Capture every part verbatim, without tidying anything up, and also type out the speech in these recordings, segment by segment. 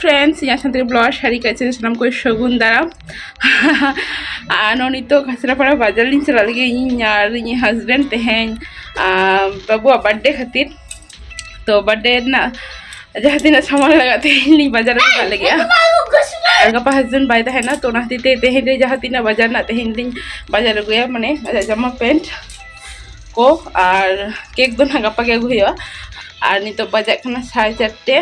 Friends, ᱤᱧᱟᱹᱜ Santali vlog ᱥᱟᱹᱨᱤ ᱠᱟᱪᱷᱮ ᱨᱮ ᱥᱟᱱᱟᱢ ᱠᱚ ᱥᱟᱹᱜᱩᱱ ᱫᱟᱨᱟᱢ᱾ ᱟᱨ ᱱᱚᱜᱼᱚᱭ ᱱᱤᱛᱚᱜ ᱠᱷᱟᱥᱨᱟᱯᱟᱲᱟ ᱵᱟᱡᱟᱨ ᱞᱤᱧ ᱪᱟᱞᱟᱜ ᱞᱟᱹᱜᱤᱫ, ᱤᱧ ᱟᱨ ᱤᱧᱤᱡ husband ᱛᱮᱦᱮᱧ, ᱟᱨ ᱵᱟᱹᱵᱩᱣᱟᱜ birthday ᱠᱷᱟᱹᱛᱤᱨ᱾ ᱛᱚ birthday ᱨᱮᱱᱟᱜ ᱡᱟᱦᱟᱸ ᱛᱤᱱᱟᱹᱜ ᱥᱟᱢᱟᱱ ᱞᱟᱜᱟᱜ, ᱛᱮᱦᱮᱧ ᱞᱤᱧ ᱵᱟᱡᱟᱨ ᱟᱹᱜᱩ ᱠᱟᱜ ᱞᱟᱹᱜᱤᱫᱼᱟ᱾ ᱟᱨ ᱜᱟᱯᱟ husband ᱵᱟᱭ ᱛᱟᱦᱮᱱᱟ, ᱛᱚ ᱚᱱᱟ ᱦᱚᱛᱮᱡ ᱛᱮ ᱛᱮᱦᱮᱧ ᱨᱮ ᱡᱟᱦᱟᱸ ᱛᱤᱱᱟᱹᱜ ᱵᱟᱡᱟᱨ ᱨᱮᱱᱟᱜ ᱛᱮᱦᱮᱧ ᱞᱤᱧ ᱵᱟᱡᱟᱨ ᱟᱹᱜᱩᱭᱟ, ᱢᱟᱱᱮ ᱟᱡᱟᱜ ᱡᱟᱢᱟ pant ᱠᱚ, ᱟᱨ cake ᱫᱚ ᱱᱟᱦᱟᱜ ᱜᱟᱯᱟ ᱜᱮ ᱟᱹᱜᱩ ᱦᱩᱭᱩᱜᱼᱟ᱾ ᱟᱨ ᱱᱤᱛᱚᱜ ᱵᱟᱡᱟᱜ ᱠᱟᱱᱟ ᱥᱟᱲᱮ ᱪᱟᱨᱴᱮ᱾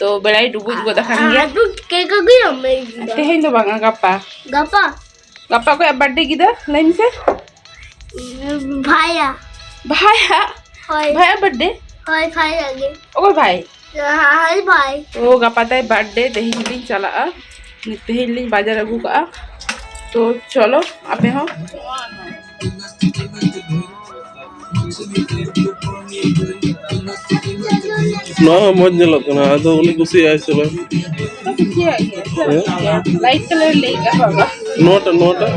ᱛᱚ ᱵᱮᱲᱟᱭ ᱰᱩᱵᱩᱡ ᱜᱚᱫ ᱟᱠᱟᱱ ᱜᱮᱭᱟ᱾ ᱟᱫᱚ cake ᱟᱹᱜᱩᱭᱟᱢ ᱢᱮ ᱜᱤᱫᱽᱨᱟᱹ᱾ ᱛᱮᱦᱮᱧ ᱫᱚ ᱵᱟᱝᱟ, ᱜᱟᱯᱟ᱾ ᱜᱟᱯᱟ? ᱜᱟᱯᱟ ᱚᱠᱚᱭᱟᱜ birthday ᱜᱤᱫᱟᱹ? ᱞᱟᱹᱭ ᱢᱮᱥᱮ᱾ ᱵᱷᱟᱭᱟ᱾ ᱵᱷᱟᱭᱟ? ᱦᱳᱭ᱾ ᱵᱷᱟᱭᱟᱜ birthday? ᱦᱳᱭ, ᱵᱷᱟᱭᱟ ᱜᱮ᱾ ᱚᱠᱚᱭ ᱵᱷᱟᱭ? ᱦᱳᱭ, ᱵᱷᱟᱭ᱾ ᱳ, ᱜᱟᱯᱟ ᱛᱟᱭ birthday, ᱛᱮᱦᱮᱧ ᱞᱤᱧ ᱪᱟᱞᱟᱜᱼᱟ᱾ ᱛᱮᱦᱮᱧ ᱞᱤᱧ ᱵᱟᱡᱟᱨ ᱟᱹᱜᱩ ᱠᱟᱜᱼᱟ᱾ ᱛᱚ ᱪᱚᱞᱚ, ᱟᱯᱮ ᱦᱚᱸ᱾ ᱱᱚᱣᱟ ᱦᱚᱸ ᱢᱚᱡᱽ ᱧᱮᱞᱚᱜ ᱠᱟᱱᱟ, ᱟᱫᱚ ᱩᱱᱤ ᱠᱩᱥᱤᱭᱟᱜᱼᱟᱭ ᱥᱮ ᱵᱟᱝ? ᱠᱩᱥᱤᱭᱟᱜ ᱜᱮᱭᱟ᱾ ᱦᱮᱸ? Light colour ᱞᱟᱹᱭ ᱠᱟᱜ ᱵᱟᱵᱟ᱾ ᱱᱚᱣᱟᱴᱟᱜ, ᱱᱚᱣᱟᱴᱟᱜ?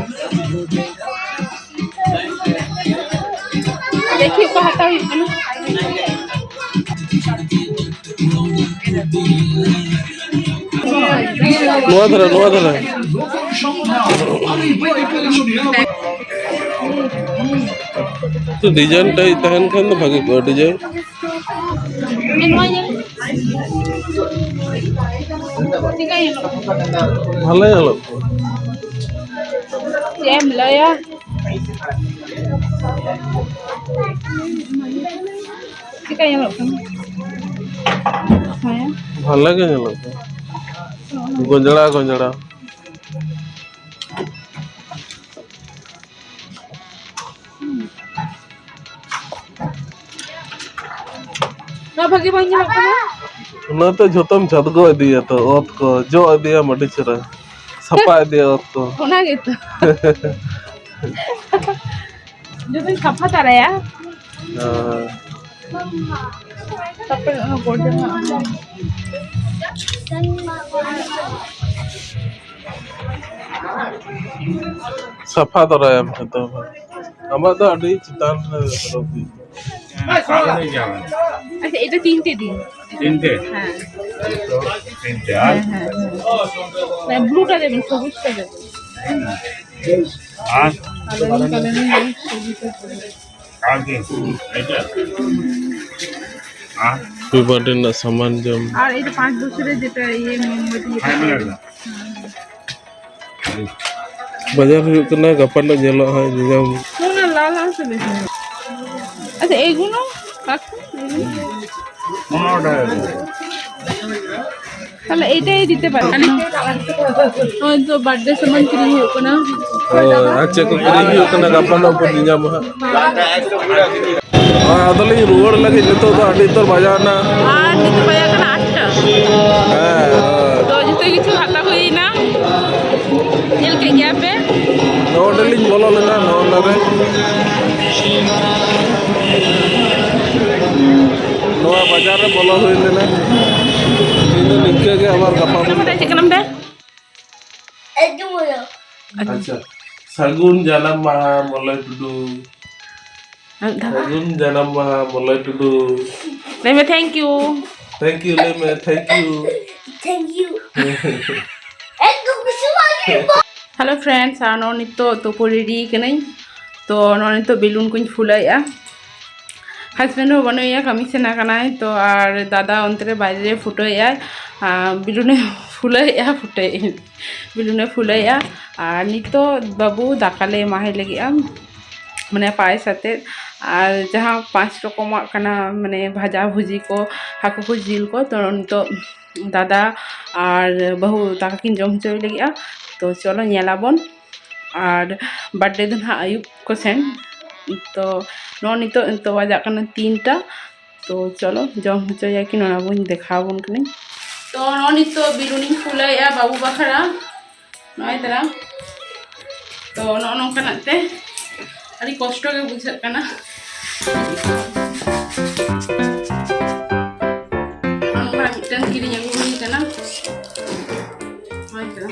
ᱫᱮᱠᱷᱤ ᱚᱠᱟ ᱦᱟᱛᱟᱣ ᱦᱩᱭᱩᱜ ᱠᱟᱱᱟ᱾ ᱱᱚᱣᱟ ᱫᱷᱟᱨᱮ, ᱱᱚᱣᱟ ᱫᱷᱟᱨᱮ᱾ ᱛᱚ design ᱴᱟᱭᱤᱯ ᱛᱟᱦᱮᱱ ᱠᱷᱟᱱ ᱫᱚ ᱵᱷᱟᱜᱮ ᱠᱚᱜᱼᱟ, design᱾ ᱱᱚᱣᱟ ᱧᱮᱞ᱾ ᱪᱮᱫᱠᱟ ᱧᱮᱞᱚᱜ ᱠᱟᱱᱟ? ᱵᱷᱟᱞᱮ ᱧᱮᱞᱚᱜ ᱠᱟᱱᱟ᱾ ᱪᱮᱫ ᱮᱢ ᱞᱟᱹᱭᱟ? ᱪᱮᱫᱠᱟ ᱧᱮᱞᱚᱜ ᱠᱟᱱᱟ? ᱦᱮᱸ᱾ ᱵᱷᱟᱞᱮ ᱜᱮ ᱧᱮᱞᱚᱜ ᱠᱟᱱᱟ᱾ ᱜᱚᱸᱡᱽᱲᱟ ᱜᱚᱸᱡᱽᱲᱟ᱾ ᱱᱚᱣᱟ ᱵᱷᱟᱜᱤ ᱵᱟᱝ ᱧᱮᱞᱚᱜ ᱠᱟᱱᱟ᱾ ᱚᱱᱟ ᱛᱚ ᱡᱷᱚᱛᱚᱢ ᱡᱷᱟᱫᱜᱚ ᱤᱫᱤᱭᱟ ᱛᱚ, ᱚᱛ ᱠᱚ ᱡᱚᱜ ᱤᱫᱤᱭᱟᱢ ᱟᱹᱰᱤ ᱪᱮᱦᱨᱟ, ᱥᱟᱯᱷᱟ ᱤᱫᱤᱭᱟ ᱚᱛ ᱠᱚ᱾ ᱚᱱᱟ ᱜᱮᱛᱚ᱾ ᱡᱩᱫᱤᱧ ᱥᱟᱯᱷᱟ ᱛᱟᱨᱟᱭᱟ᱾ ᱦᱮᱸ᱾ ᱛᱟᱨᱯᱚᱨᱮ ᱚᱱᱟ ᱜᱚᱰ ᱨᱮᱱᱟᱜ ᱥᱟᱯᱷᱟ ᱛᱚᱨᱟᱭᱟᱢ ᱡᱷᱚᱛᱚ᱾ ᱟᱢᱟᱜ ᱫᱚ ᱟᱹᱰᱤ ᱪᱮᱛᱟᱱ ᱨᱮ ᱨᱚᱜᱽ ᱦᱩᱭᱩᱜ ᱛᱟᱢᱟ᱾ আচ্ছা, এটা তিনটে দিন। তিনটে? হ্যাঁ। তো তিনটে। আর? হ্যাঁ, হ্যাঁ, হ্যাঁ। ব্লুটা দেবেন, সবুজটা দেবেন। আর? কালারিং, কালারিং, সবুজটা দেবেন। আর কি? এটা? আর? হ্যাপি বার্থডে না সামান জম। আর এই যে পাঁচ বছরের যেটা ইয়ে মোমবাতি, এটা। ফাইভ মিনিট না। বাজার ᱦᱩᱭᱩᱜ ᱠᱟᱱᱟ, ᱜᱟᱯᱟ ᱧᱮᱞᱚᱜᱼᱟ ᱦᱟᱸᱜ, ᱧᱮᱧᱟᱢ᱾ ᱚᱱᱟ ᱞᱟᱞ ᱟᱨ ᱥᱮ ᱵᱮᱥ ᱧᱚᱜ᱾ ᱟᱪᱪᱷᱟ, ᱮᱭᱜᱩᱱᱚ ᱠᱟᱠᱩ, ᱮᱭᱜᱩᱱᱚ᱾ ᱛᱟᱦᱞᱮ ᱮᱭᱴᱟᱭ ᱫᱤᱛᱮ ᱯᱟᱨᱮ᱾ ᱱᱚᱜᱼᱚᱭ ᱛᱚ ᱵᱟᱨᱛᱷᱰᱮ ᱥᱟᱢᱟᱱ ᱠᱤᱨᱤᱧ ᱦᱩᱭᱩᱜ ᱠᱟᱱᱟ᱾ ᱦᱳᱭ, ᱟᱨ ᱪᱮᱫ ᱠᱚ ᱠᱤᱨᱤᱧ ᱦᱩᱭᱩᱜ ᱠᱟᱱᱟ, ᱜᱟᱯᱟ ᱱᱚᱜ ᱵᱚᱱ ᱧᱮᱧᱟᱢᱟ ᱦᱟᱸᱜ᱾ ᱟᱫᱚᱞᱤᱧ ᱨᱩᱣᱟᱹᱲ ᱞᱟᱹᱜᱤᱫ, ᱱᱤᱛᱚᱜ ᱫᱚ ᱟᱹᱰᱤ ᱩᱛᱟᱹᱨ ᱵᱟᱡᱟᱣ ᱮᱱᱟ᱾ ᱟᱨ ᱱᱤᱛᱚᱜ ᱵᱟᱡᱟᱣ ᱠᱟᱱᱟ ᱟᱴᱴᱟ᱾ ᱦᱮᱸ, ᱦᱮᱸ᱾ ᱛᱚ ᱡᱚᱛᱚ ᱠᱤᱪᱷᱩ ᱦᱟᱛᱟᱣ ᱦᱩᱭᱱᱟ, ᱧᱮᱞ ᱠᱮᱫ ᱜᱮᱭᱟ ᱯᱮ᱾ ᱱᱚᱰᱮ ᱞᱤᱧ ᱵᱚᱞᱚ ᱞᱮᱱᱟ, ᱱᱚᱜᱼᱚ ᱱᱚᱰᱮ᱾ ᱱᱚᱣᱟ ᱵᱟᱡᱟᱨ ᱨᱮ ᱵᱚᱞᱚ ᱦᱩᱭ ᱞᱮᱱᱟ᱾ ᱤᱧ ᱫᱚ ᱱᱤᱝᱠᱟᱹ ᱜᱮ, ᱟᱵᱟᱨ ᱜᱟᱯᱟ ᱵᱚᱱ ᱪᱮᱫ ᱠᱟᱱᱟᱢ ᱫᱟ? ᱟᱪᱪᱷᱟ᱾ ᱟᱪᱪᱷᱟ᱾ ᱥᱟᱹᱜᱩᱱ ᱡᱟᱱᱟᱢ ᱢᱟᱦᱟ ᱢᱚᱞᱚᱭ ᱴᱩᱰᱩ᱾ ᱟᱨ ᱢᱤᱫ ᱫᱷᱟᱣ᱾ ᱥᱟᱹᱜᱩᱱ ᱡᱟᱱᱟᱢ ᱢᱟᱦᱟ ᱢᱚᱞᱚᱭ ᱴᱩᱰᱩ᱾ ᱞᱟᱹᱭ ᱢᱮ, thank you᱾ Thank you ᱞᱟᱹᱭ ᱢᱮ, thank you᱾ Thank you᱾ Hello friends, ᱟᱨ ᱱᱚᱜᱼᱚᱭ ᱱᱤᱛᱚᱜ ᱛᱩᱯᱩ ᱨᱮᱰᱤ ᱠᱟᱹᱱᱟᱹᱧ᱾ ᱛᱚ ᱱᱚᱜᱼᱚᱭ ᱱᱤᱛᱚᱜ ᱵᱮᱞᱩᱱ ᱠᱚᱧ ᱯᱷᱩᱞᱟᱹᱣᱮᱫᱼᱟ᱾ ᱦᱟᱥᱵᱮᱱᱰ ᱦᱚᱸ ᱵᱟᱹᱱᱩᱭᱟ, ᱠᱟᱹᱢᱤ ᱥᱮᱱ ᱟᱠᱟᱱᱟᱭ᱾ ᱛᱚ ᱟᱨ ᱫᱟᱫᱟ ᱚᱱᱛᱮ ᱨᱮ ᱵᱟᱭᱨᱮ ᱨᱮ ᱯᱷᱩᱴᱟᱹᱣᱮᱫᱼᱟᱭ, ᱟᱨ ᱵᱮᱞᱩᱱᱮ ᱯᱷᱩᱞᱟᱹᱣᱮᱫᱼᱟ, ᱯᱷᱩᱴᱟᱹᱣᱮᱫᱼᱟᱹᱧ, ᱵᱮᱞᱩᱱᱮ ᱯᱷᱩᱞᱟᱹᱣᱮᱫᱼᱟ᱾ ᱟᱨ ᱱᱤᱛᱚᱜ ᱵᱟᱹᱵᱩ ᱫᱟᱠᱟ ᱞᱮ ᱮᱢᱟᱭ ᱞᱟᱹᱜᱤᱫᱼᱟ, ᱢᱟᱱᱮ ᱯᱟᱭᱮᱥ ᱟᱛᱮᱫ᱾ ᱟᱨ ᱡᱟᱦᱟᱸ ᱯᱟᱸᱪ ᱨᱚᱠᱚᱢᱟᱜ ᱠᱟᱱᱟ, ᱢᱟᱱᱮ ᱵᱷᱟᱡᱟ ᱵᱷᱩᱡᱤ ᱠᱚ, ᱦᱟᱹᱠᱩ ᱠᱚ, ᱡᱤᱞ ᱠᱚ, ᱛᱚ ᱱᱤᱛᱚᱜ ᱫᱟᱫᱟ ᱟᱨ ᱵᱟᱹᱦᱩ ᱫᱟᱠᱟ ᱠᱤᱱ ᱡᱚᱢ ᱦᱚᱪᱚᱭ ᱞᱟᱹᱜᱤᱫᱼᱟ᱾ ᱛᱚ ᱪᱚᱞᱚ ᱧᱮᱞᱟᱵᱚᱱ᱾ ᱟᱨ ᱵᱟᱨᱛᱷᱰᱮ ᱫᱚ ᱱᱟᱦᱟᱜ ᱟᱹᱭᱩᱵ ᱠᱚ ᱥᱮᱱ᱾ ᱛᱚ ᱱᱚᱜᱼᱚ ᱱᱤᱛᱚᱜ, ᱱᱤᱛᱚᱜ ᱵᱟᱡᱟᱜ ᱠᱟᱱᱟ ᱛᱤᱱᱴᱟ᱾ ᱛᱚ ᱪᱚᱞᱚ ᱡᱚᱢ ᱦᱚᱪᱚᱭᱟᱠᱤᱱ, ᱚᱱᱟ ᱵᱚᱱ ᱫᱮᱠᱷᱟᱣ ᱟᱵᱚᱱ ᱠᱟᱹᱱᱟᱹᱧ᱾ ᱛᱚ ᱱᱚᱜᱼᱚ ᱱᱤᱛᱚᱜ ᱵᱮᱞᱩᱱᱤᱧ ᱯᱷᱩᱞᱟᱹᱣᱮᱫᱼᱟ ᱵᱟᱹᱵᱩ ᱵᱟᱠᱷᱨᱟ᱾ ᱱᱚᱜᱼᱚᱭ ᱛᱟᱨᱟ᱾ ᱛᱚ ᱱᱚᱜᱼᱚ ᱱᱚᱝᱠᱟᱱᱟᱜ ᱛᱮ ᱟᱹᱰᱤ ᱠᱚᱥᱴᱚ ᱜᱮ ᱵᱩᱡᱷᱟᱹᱜ ᱠᱟᱱᱟ᱾ ᱱᱚᱜᱼᱚ ᱱᱚᱝᱠᱟ ᱢᱤᱫᱴᱮᱱ ᱠᱤᱨᱤᱧ ᱟᱹᱜᱩ ᱦᱩᱭ ᱠᱟᱱᱟ᱾ ᱱᱚᱜᱼᱚᱭ ᱛᱟᱨᱟ᱾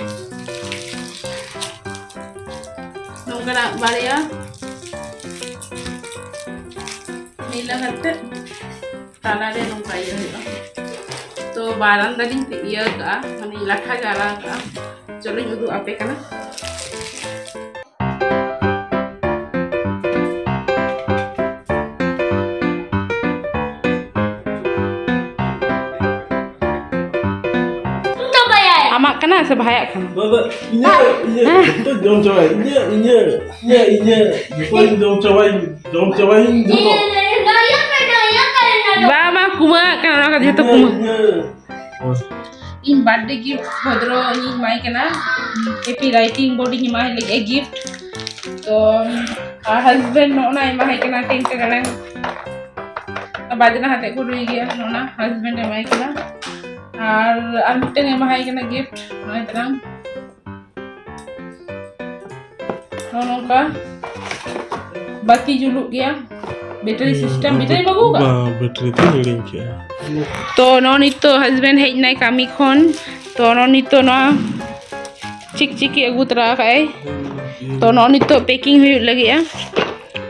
ᱱᱚᱝᱠᱟᱱᱟᱜ ᱵᱟᱨᱭᱟ᱾ ᱤᱱᱟᱹ ᱠᱟᱛᱮ ᱛᱟᱞᱟᱨᱮ ᱱᱚᱝᱠᱟ ᱤᱭᱟᱹ ᱦᱩᱭᱩᱜᱼᱟ᱾ ᱛᱚ ᱵᱟᱨᱟᱱᱫᱟ ᱞᱤᱧ ᱤᱭᱟᱹ ᱠᱟᱜᱼᱟ, ᱢᱟᱱᱮ ᱞᱟᱴᱷᱟ ᱜᱮ ᱟᱞᱟᱣ ᱠᱟᱜᱼᱟ᱾ ᱪᱚᱞᱚᱧ ᱩᱫᱩᱜ ᱟᱯᱮ ᱠᱟᱱᱟ᱾ ᱟᱢᱟᱜ ᱠᱟᱱᱟ ᱥᱮ ᱵᱷᱟᱭᱟᱜ ᱠᱟᱱᱟ? ᱵᱟᱵᱟ, ᱤᱧᱟᱹᱜ, ᱤᱧᱟᱹᱜ, ᱦᱮᱸ᱾ ᱡᱚᱛᱚ ᱡᱚᱢ ᱪᱟᱵᱟᱭ, ᱤᱧᱟᱹᱜ, ᱤᱧᱟᱹᱜ, ᱤᱧᱟᱹᱜ, ᱤᱧᱟᱹᱜ, ᱡᱚᱛᱚᱧ ᱡᱚᱢ ᱪᱟᱵᱟᱭ, ᱡᱚᱢ ᱪᱟᱵᱟᱭᱤᱧ ᱡᱚᱛᱚ᱾ ᱵᱟ, ᱵᱟ, ᱠᱩᱢᱟᱹᱜ ᱠᱟᱱᱟ, ᱚᱱᱟ ᱠᱚ ᱡᱚᱛᱚ ᱤᱧᱟᱹᱜ, ᱠᱩᱢᱟᱹᱜ᱾ ᱤᱧᱟᱹᱜ᱾ ᱤᱧ birthday gift ᱵᱷᱚᱫᱨᱚ ᱤᱧ ᱮᱢᱟᱭ ᱠᱟᱱᱟ, happy writing board ᱤᱧ ᱮᱢᱟᱭ ᱞᱟᱹᱜᱤᱫ gift᱾ ᱛᱚ, ᱟᱨ husband ᱱᱚᱜᱼᱱᱟ ᱮᱢᱟᱭ ᱠᱟᱱᱟ ᱴᱮᱝ ᱴᱮᱲᱮᱝ᱾ ᱵᱟᱡᱱᱟ ᱦᱟᱛᱮ ᱠᱚ ᱨᱩᱭ ᱜᱮᱭᱟ, ᱱᱚᱜᱼᱱᱟ husband ᱮᱢᱟᱭ ᱠᱟᱱᱟ᱾ ᱟᱨ, ᱟᱨ ᱢᱤᱫᱴᱟᱝ ᱮᱢᱟᱭ ᱠᱟᱱᱟ gift, ᱱᱚᱜᱼᱚᱭ ᱛᱟᱞᱟᱝ᱾ ᱱᱚᱜᱼᱚ ᱱᱚᱝᱠᱟ ᱵᱟᱹᱛᱤ ᱡᱩᱞᱩᱜ ᱜᱮᱭᱟ, battery system, battery ᱵᱟᱹᱜᱩ ᱠᱟᱜᱼᱟ? ᱵᱟᱝ, battery ᱛᱮ ᱦᱤᱲᱤᱧ ᱠᱮᱜᱼᱟ᱾ ᱛᱚ, ᱱᱚᱜᱼᱚ ᱱᱤᱛᱚᱜ husband ᱦᱮᱡ ᱱᱟᱭ ᱠᱟᱹᱢᱤ ᱠᱷᱚᱱ, ᱛᱚ, ᱱᱚᱜᱼᱚ ᱱᱤᱛᱚᱜ ᱱᱚᱣᱟ ᱪᱤᱠᱪᱤᱠᱤ ᱟᱹᱜᱩ ᱛᱚᱨᱟ ᱠᱟᱜᱼᱟᱭ᱾ ᱛᱚ, ᱱᱚᱜᱼᱚ ᱱᱤᱛᱚᱜ packing ᱦᱩᱭᱩᱜ ᱞᱟᱹᱜᱤᱫᱼᱟ᱾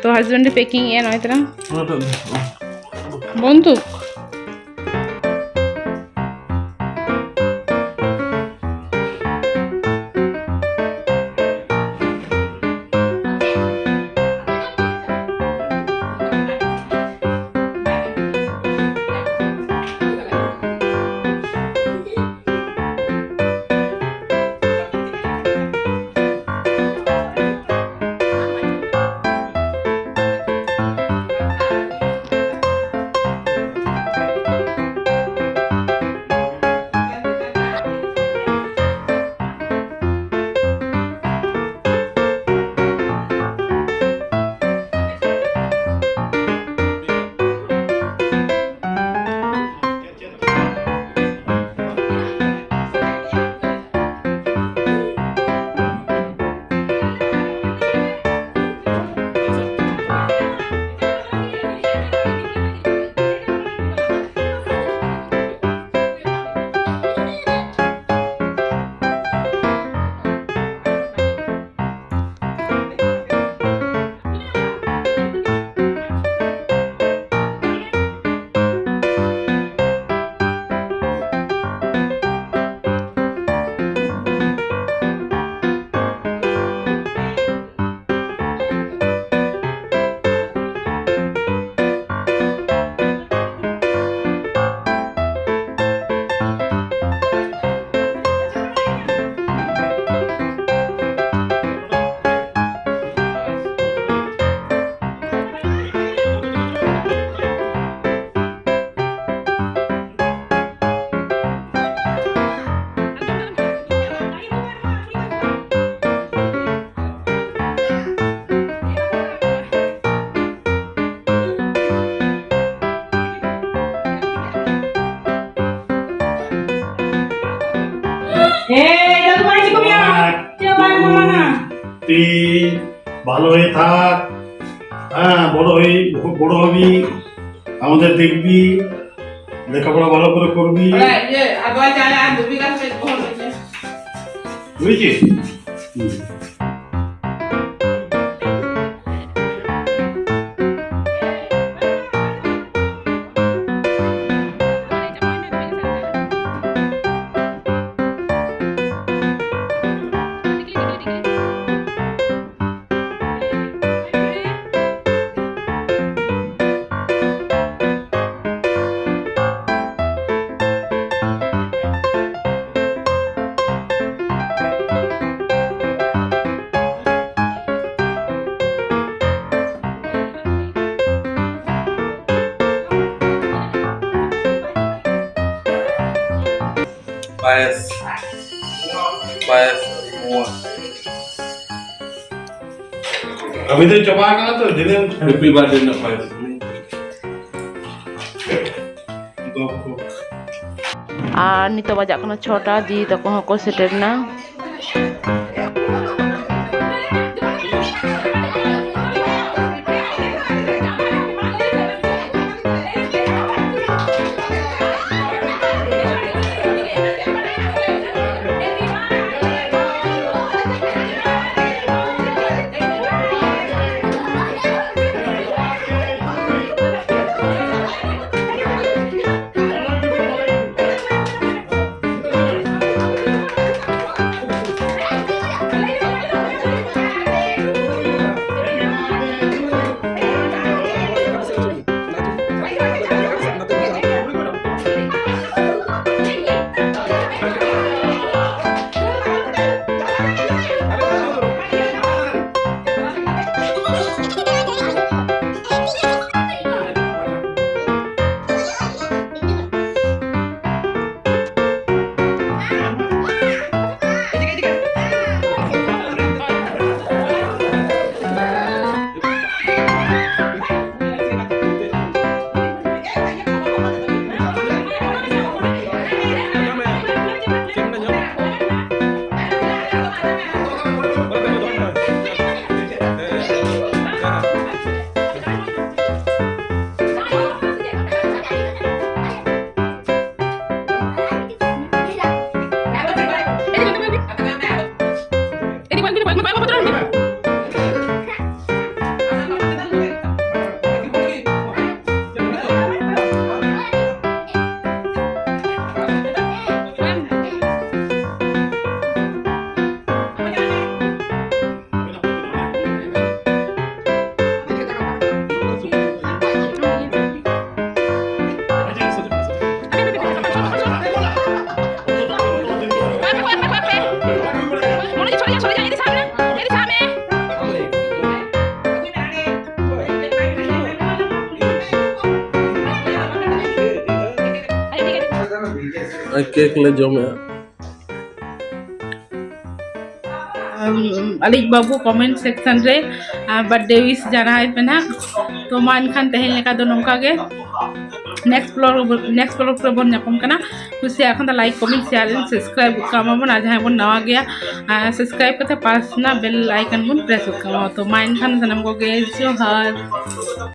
ᱛᱚ, husband ᱮ packing ᱮᱜᱼᱟ ᱱᱚᱜᱼᱚᱭ ᱛᱟᱞᱟᱝ᱾ ᱚᱱᱟᱴᱟᱜ ᱫᱚ᱾ ᱵᱚᱱᱫᱩᱠ᱾ তুই ভালো হয়ে থাক। হ্যাঁ, বড় হয়ে, বড় হবি, আমাদের দেখবি, লেখাপড়া ভালো করে করবি। ওরা ইয়ে, আদোয়া চায় আর দুবি গাছ বেশ বড় হয়েছে। বুঝেছিস? হুম। ᱯᱟᱭᱮᱥ, ᱯᱟᱭᱮᱥ, ᱱᱚᱣᱟ᱾ ᱟᱹᱵᱤᱱ ᱫᱚ ᱪᱟᱵᱟ ᱟᱠᱟᱱᱟ ᱛᱚ, ᱡᱮᱱᱚ ᱦᱮᱯᱤ ᱵᱟᱨᱛᱷᱰᱮ ᱨᱮᱱᱟᱜ ᱯᱟᱭᱮᱥ᱾ ᱟᱨ ᱱᱤᱛᱚᱜ ᱵᱟᱡᱟᱜ ᱠᱟᱱᱟ ᱪᱷᱚᱴᱟ, ᱡᱤ ᱛᱟᱠᱚ ᱦᱚᱸᱠᱚ ᱥᱮᱴᱮᱨ ᱮᱱᱟ᱾ ᱠᱮᱠ ᱞᱮ ᱡᱚᱢᱮᱜᱼᱟ᱾ ᱟᱹᱞᱤᱡ ᱵᱟᱹᱵᱩ comment section ᱨᱮ ᱵᱟᱨᱛᱷᱰᱮ ᱣᱤᱥ ᱡᱟᱱᱟᱣ ᱯᱮ ᱱᱟᱦᱟᱜ᱾ ᱛᱚ ᱢᱟ ᱮᱱᱠᱷᱟᱱ ᱛᱮᱦᱮᱧ ᱞᱮᱠᱟ ᱫᱚ ᱱᱚᱝᱠᱟ ᱜᱮ᱾ Next vlog, next vlog ᱨᱮᱵᱚᱱ ᱧᱟᱯᱟᱢ ᱠᱟᱱᱟ᱾ ᱠᱩᱥᱤᱭᱟᱜ ᱠᱷᱟᱱ ᱫᱚ like, comment, share and subscribe ᱠᱟᱜ ᱢᱟᱵᱚᱱ᱾ ᱟᱨ ᱡᱟᱦᱟᱸᱭ ᱵᱚᱱ ᱱᱟᱣᱟ ᱜᱮᱭᱟ, subscribe ᱠᱟᱛᱮ ᱯᱟᱥ ᱨᱮᱱᱟᱜ bell icon ᱵᱚᱱ press ᱠᱟᱜ ᱢᱟ᱾ ᱛᱚ ᱢᱟ ᱮᱱᱠᱷᱟᱱ ᱥᱟᱱᱟᱢ ᱠᱚᱜᱮ ᱡᱚᱦᱟᱨ᱾